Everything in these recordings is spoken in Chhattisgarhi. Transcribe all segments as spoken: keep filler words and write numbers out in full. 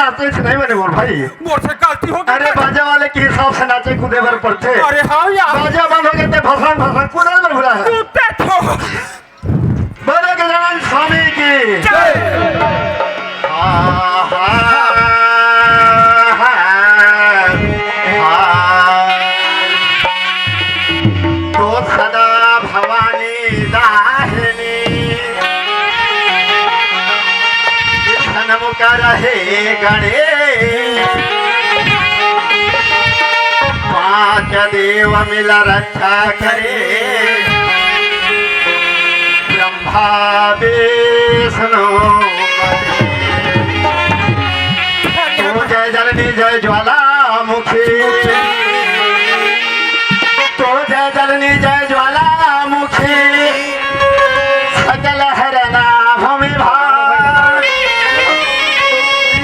नाचे से नहीं बने मोर भाई। मोर से गलती हो गई। अरे बाजा वाले के हिसाब से नाचे कूदे बर पड़थे। अरे हाँ यार। बाजा बंद हो गए ते भसान भसान कूदे बर भुला है। कूदते तो। बोलो गजानन स्वामी की। जय। हा, हा, हा, हा। तो सदा भवानी दाहिनी। सन मुकर हे गणेश, पांच देव मिल रक्षा करे। ब्रह्मा विष्णु महेश। तू जय जलनी जय ज्वालामुखी, तू जय जलनी जय ज्वालामुखी। सकल हरना भूमि भार,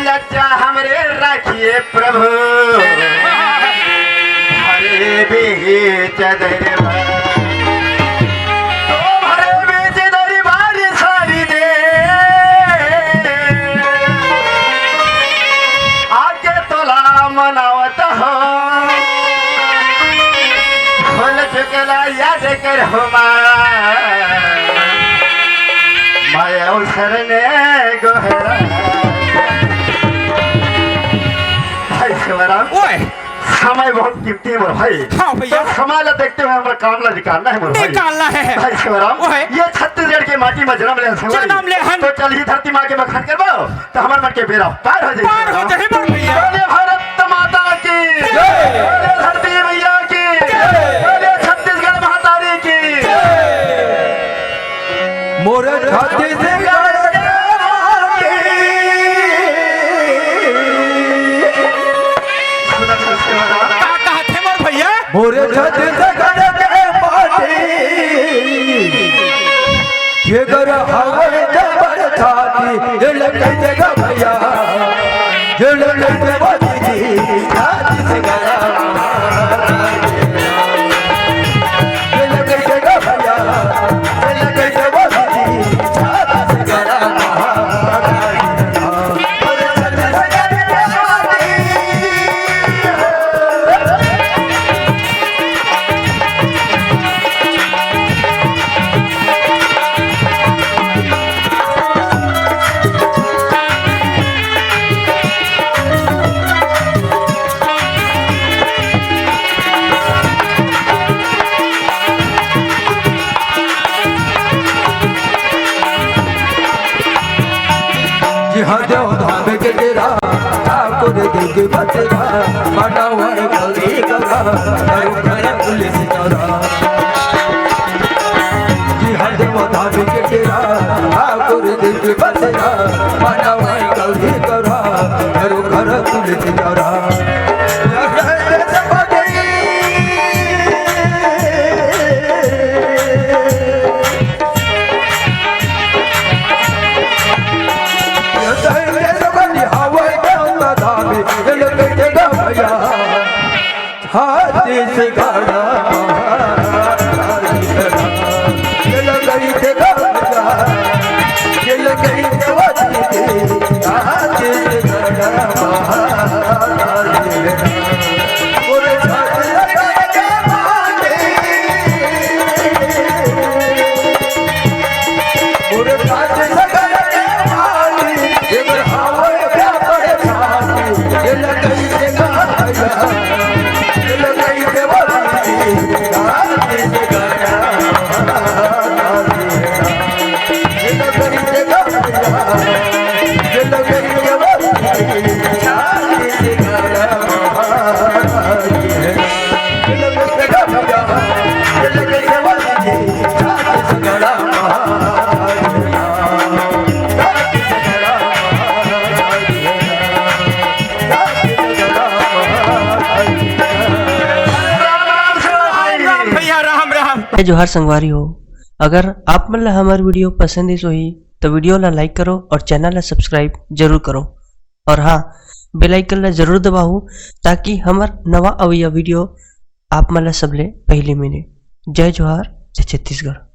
लज्जा हमरे राखिए प्रभु। भरे बीच दरबार, तो भरे बीच दरबार सारी दे। आके तोला मनावत हो, खोल चुकला याद कर हो माँ। माया सरने गोहरा। भाई शिवराम, ओए। समय बहुत कीमती है मोर भाई। हाँ भैया। तो समय ला देखते हुए हमारा काम ला निकालना है मोर भाई। निकालना है। भाई शिवराम, ओए। ये छत्तीसगढ़ के माटी में जन्म ले हन शिवराम। जन्म ले हन। तो चल ही धरती माँ के बखान करबो, तो हमार मन के बेरा पार हो जाए पार हो शिवराम। जाए मोर भैया। बोले भारत माता की जय। बोले धरती मैया की जय। बोले छत्तीसगढ़ महतारी की जय। मोर छत्तीसगढ़ के माटी। सुना था शिवराम। का कहत हे मोर भैया? मोर छत्तीसगढ़ के माटी। ये कर हवे जबर छाती, ये लगे जगह भैया, ये लगे जगह दीदी, छत्तीसगढ़। ये लगे जगह भैया, ये लगे जगह दीदी, छत्तीसगढ़। जिहाँ देव धाम के डेरा, ठाकुर देव के बसेरा, मानव गौरी गौरा, करो कर पुलिस गौरा। जिहाँ देव धाम के डेरा, ठाकुर देव के बसेरा, मानव गौरी गौरा, करो कर पुलिस गौरा। राम राम भैया, राम राम। जय जोहार संगवारी हो, अगर आप मन ला हमर video पसंद आइस होही, तो video ला like करो और channel ला subscribe जरूर करो। और हाँ, bell icon ला जरूर दबाओ, ताकि हमर नवा अवइया video आप मन ला सबले पहली मिले। जय जोहार, जय छत्तीसगढ़।